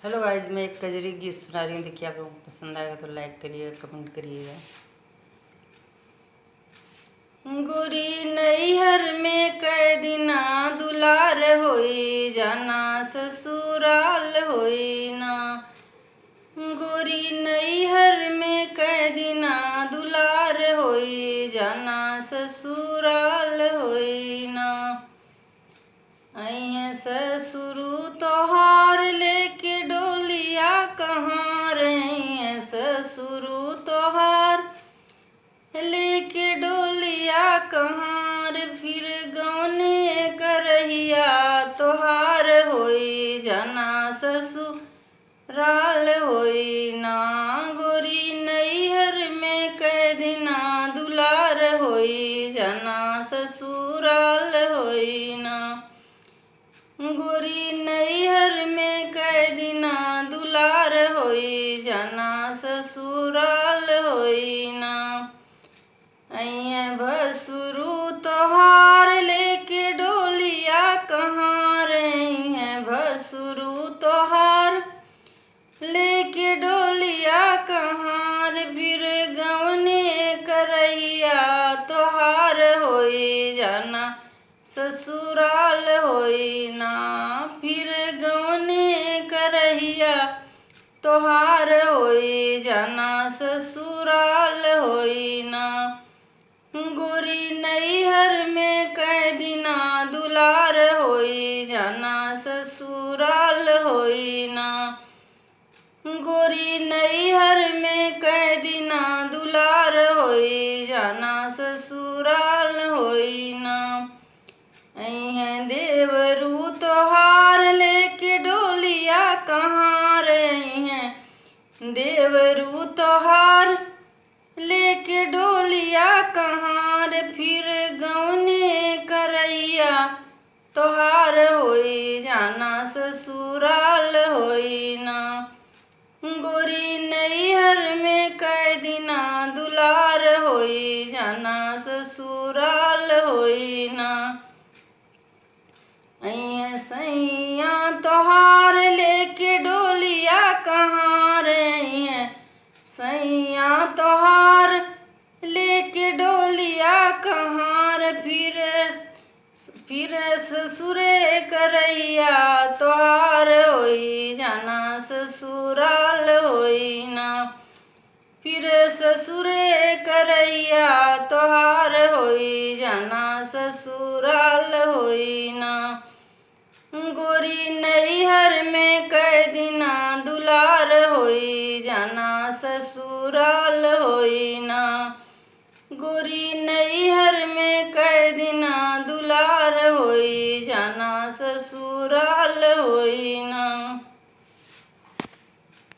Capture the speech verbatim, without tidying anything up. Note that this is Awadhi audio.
Hello guys, मैं एक कजरी गीत सुना रही हूँ। देखिए, आप लोगों को पसंद आएगा तो like करिएगा, comment करिएगा। गोरी नैहर में कै दिना दुलार होई, जाना ससुराल होई ना। गोरी नैहर में कै दिना दुलार होई, जाना ससुराल होई ना। अइहें ससुरु तोहार लेके डोलिया कहाँ रे, अइहें ससुरु तोहार लेके डोलिया कहाँ रे, फिर गवने करहिया तोहार होई, जाना ससुराल होई ना। गोरी नैहर में कै दिना दुलार होई, जाना ससुराल होई ना। गोरी नैहर में कै दिना दुलार होई, जाना ससुराल होई ना। अइहें भसुरु तोहार लेके डोलिया कहाँ रे, अइहें भसुरु तोहार लेके डोलिया कहाँ रे, फिर गवने करहिया तोहार होई, जाना ससुराल होई ना। फिर गवने करहिया तोहार होई, जाना ससुराल होई ना। गोरी नैहर में कै दिना दुलार होई, जाना ससुराल होई ना। गोरी नैहर में कै दिना दुलार होई, जाना ससुराल होई ना। अइहें देवरू तोहार लेके डोलिया कहाँ रे, अइहें देवरू तोहार लेके डोलिया कहाँ रे, फिर गवने करहिया तोहार होई, जाना ससुराल होई ना। गोरी नैहर में कै दिना दुलार होई, जाना ससुराल होई ना। अइहें सैया तोहार लेके डोलिया कहाँ रे, अइहें सैया तोहार लेके डोलिया कहाँ रे, फिर फिर ससुरे करहिया तोहार होई, जाना ससुराल होई ना। फिर ससुरे करहिया तोहार होई, जाना ससुराल होई ना। गोरी नैहर में कै दिना दुलार होई, जाना ससुराल होई ना। गोरी नैहर में कै दिना दुलार होई, जाना ससुराल होई ना।